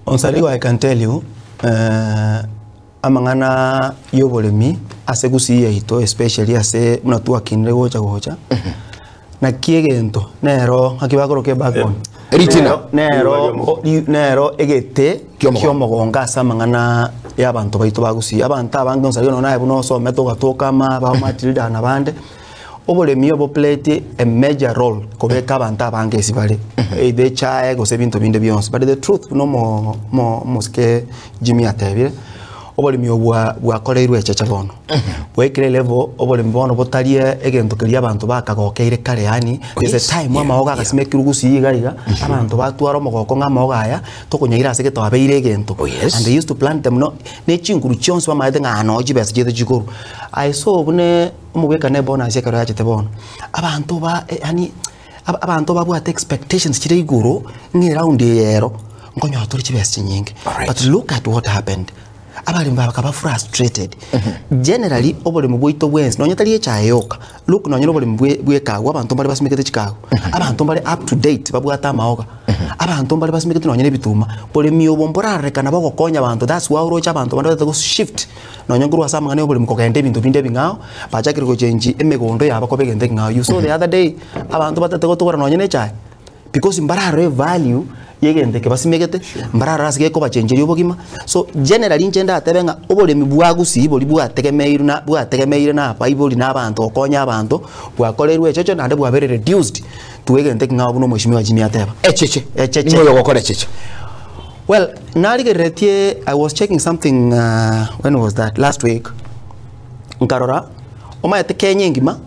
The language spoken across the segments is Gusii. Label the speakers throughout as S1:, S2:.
S1: Onsarigo I can tell you amang'ana y'oboremi ase gusii yaito especially ase buna twakinire gocha gocha, naki egento nero ng'aki bakoroka ebackbone
S2: Ritina.
S1: Nero nero egete
S2: Kiomogongo.
S1: kiomogongo ase amang'ana y'abanto baito ba gusii. Abanto abange Onsarigo nonya naye buna osomete ogatoka ama ba Matilda na bande. Oboremi obo played a major role kobeka abanto abange ase bare, either echae gose ebinto binde bionsi. But the truth buna omo omo omosike Jimmy atebire, oboremi obo bwa bwakoreirwe echeche bono. Bwaikire elevel oboremi bono botari egento keria abanto bakagokeire kare yaani there's a time amaogo agasimekirwe gusii iga iga, abanto batwara omogoko ng'a amaogo aya tokonyaira ase gete abeire egento.
S2: Oh yes.
S1: And they used to plant them no ne chinguru chionsi bamaete ng'a aa noo chibesa chiaito chikorwa. I saw buna. Omogwekano ebonus ekero yachete bono, abanto ba yaani abanto babwate expectations chire igoro ng'a eround eye ero nkonyora tore chibesa chinyinge.
S2: Alright.
S1: But look at what happened, abaremi aba bakaba frustrated. Generally oboremi bwaito bwensi nonye tari echae yoka, look nonye na oboremi bwe bwa ekagu abanto mbare basimekete chikagu, abanto mbare up to date babwate amaoga, abanto mbare basimekete nonye na ebituma. Boremi obo mborarorekana bogokonya abanto that's why oroche abanto bande batagete goshift. Nonya nkorwa ase amang'ana y'oboremi kogenda ebinto binde ebing'ao, bachakire gochengi emegondo yabo koba egento ekeng'ao. You saw the other day, abanto batete gotogora nonya na echae, because mbararore evalue y'egento eke basimegete, mbararore ase gekobachengeria obogima. So generally inche ndatebe ng'a oboremi bwa gusii boria bwategemeirwe na bwategemeire na abaibori na abanto gokonya abanto, bwakorerwe echeche naende bwabeire reduced to egento ekeng'ao buna omweshimiwa Jimmy ateba.
S2: Echeche.
S1: Echeche.
S2: Ning'o oyogokora echeche?
S1: Well, narigereretie I was checking something when was that last week, nkarora omanyete Kenya engima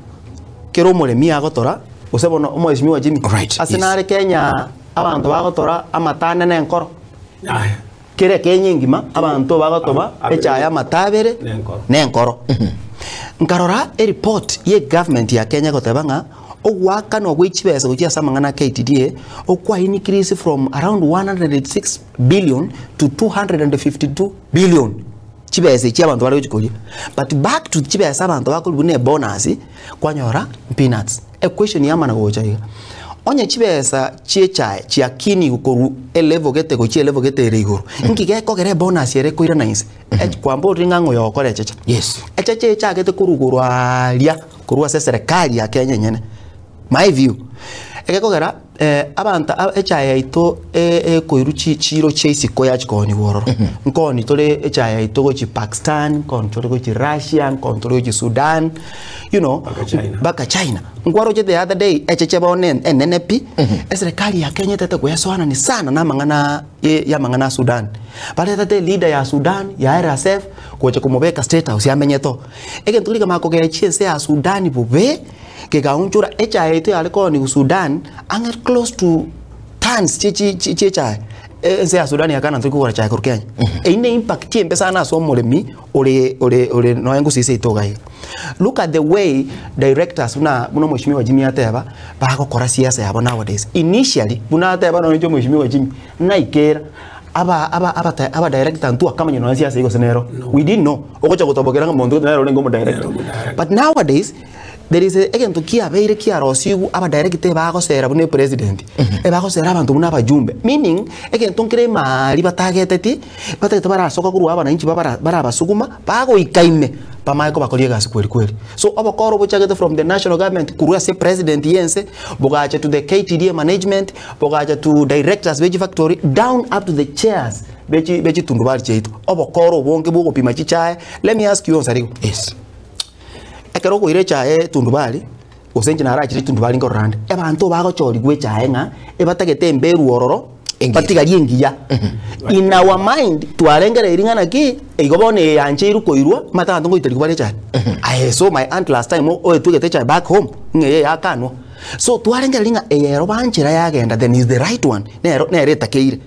S1: kera omoremi agotora gose bono omweshimiwa Jimmy
S2: Alright,
S1: ase
S2: yes.
S1: nare Kenya abanto bagotora amata ane na enkoro
S3: Aya.
S1: kere Kenya engima abanto bagotoba
S3: Abere.
S1: echae amata abere
S3: Na enkoro.
S1: na enkoro. Nkarora ereport ye government ya Kenya egoteba ng'a Ogoakanwa gwe chibesa gochia ase amang'ana a KTDA okwa increase from around 186 billion to 252 billion chibesa echi abanto bare gochia koria. But back to chibesa abanto bakorwa buna ebonus kwanyora peanuts. Equation yamana gocha iga, onye chibesa chie echae chiakinigwe korwa elevel gete gochia elevel gete ere igoro, nki gekogera ebonus ere ekoirana inse? Kwamborire ng'a ng'o oyogokora echeche?
S2: Yes.
S1: Echeche echagete korwa igoro aaria. Korwa ase eserekari ya Kenya enyene, my view, egekogera abanto aba echae yaito ekoirwa chichiro chia isiko yachia kooniwa ororo, nkooni tore echae yaito gochia Pakistan, nkooni tore gochia Russia, nkooni tore gochia Sudan, you know,
S3: Mpaka China.
S1: mpaka China. Nkwaroche the other day, echeche bono enene pi, eserekari ya Kenya etete goesoanani sana na amang'ana y'amang'ana a Sudan. Baretete eleader ya Sudan, ya RSF, gocha komobeka state house yamenyete oo. Egento keria kiamanya kogechia ense ya Sudan bobe, kegaonchora echae yaito yare kooniwa Sudan ang'e close to tons chie chi chi chi'echae, ense ya Sudan yakana ntori kogora chae korwa Kenya. Eyio ne impact embe sana ase omoremi ore ore ore nonya gose ase yaito iga iga. Look at the way directors buna buna omweshimiwa Jimmy ateba, bagokora siasa yabo nowadays. Initially, buna ateba nonya inche omweshimiwa Jimmy, naikera. Aba aba abata aba director ntwakamanya nonya siasa eyio gose nero. We didn't know. Ogocha gotobokera ng'a monto gete nere orenge omo director. But nowadays, there is a egento kiabeire kiarosigwe aba director ebagosera buna epresident, ebagosera abanto buna abajumbe. Meaning, egento nkere emaari batageteti, batagete barasoka korwa abananchi babara barabasuguma, bagoika ime, bamanye kobakoria egasi kweri kweri. So obokoro bochagete from the national government korwa ase president yense, bogacha to the KTDA management, Bogacha to directors be chifactory down up to the chairs be chi be chitundubari chiaito. Obokoro obonge bw'ogopima chichae, let me ask you Onsarigo.
S2: Yes.
S1: Ekero okoira echae etundubari, gose inche narachire etundubari nkorora ande, abanto bagochorigwa echae ng'a ebatagete emberu ororo,
S2: Engiya.
S1: batigarie engiya. In our mind, twarengereiri ng'a naki, igo bono eye yancheirwe koirwa, omanyete abanto ngoiterigwa bare echae. I saw my aunt last time oetwegete echae back home, ng'a eye yakanwa. So twarengereria ng'a eye ero banchera yagenda then is the right one, nero nere etakeire.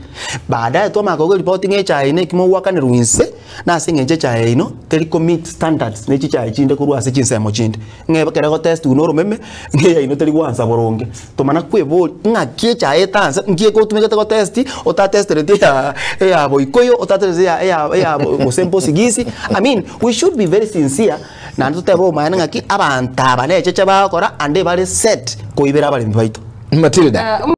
S1: Baadaye twamanya koigwa eripoti ng'a echae eye nekimo ogwakanerwa inse, na ase eng'encho echae eye teri ko meet standards ne chichae chinde korwa ase chinsemo chinde. Ng'a ekero egotestiwa na oromeme, ng'a eyaino teri gwansa boronge. Tomana kweboria ng'aki echae etanse, nki egotumegete gotesti, otatestereti eya eya boikoyo, otatestereti eya eya eya gose mbosigisi, I mean we should be very sincere. Naende totebe obomaene ng'aki abanto aba necheche bagokora ande bare set koibera abaremi baito.
S2: Matilda.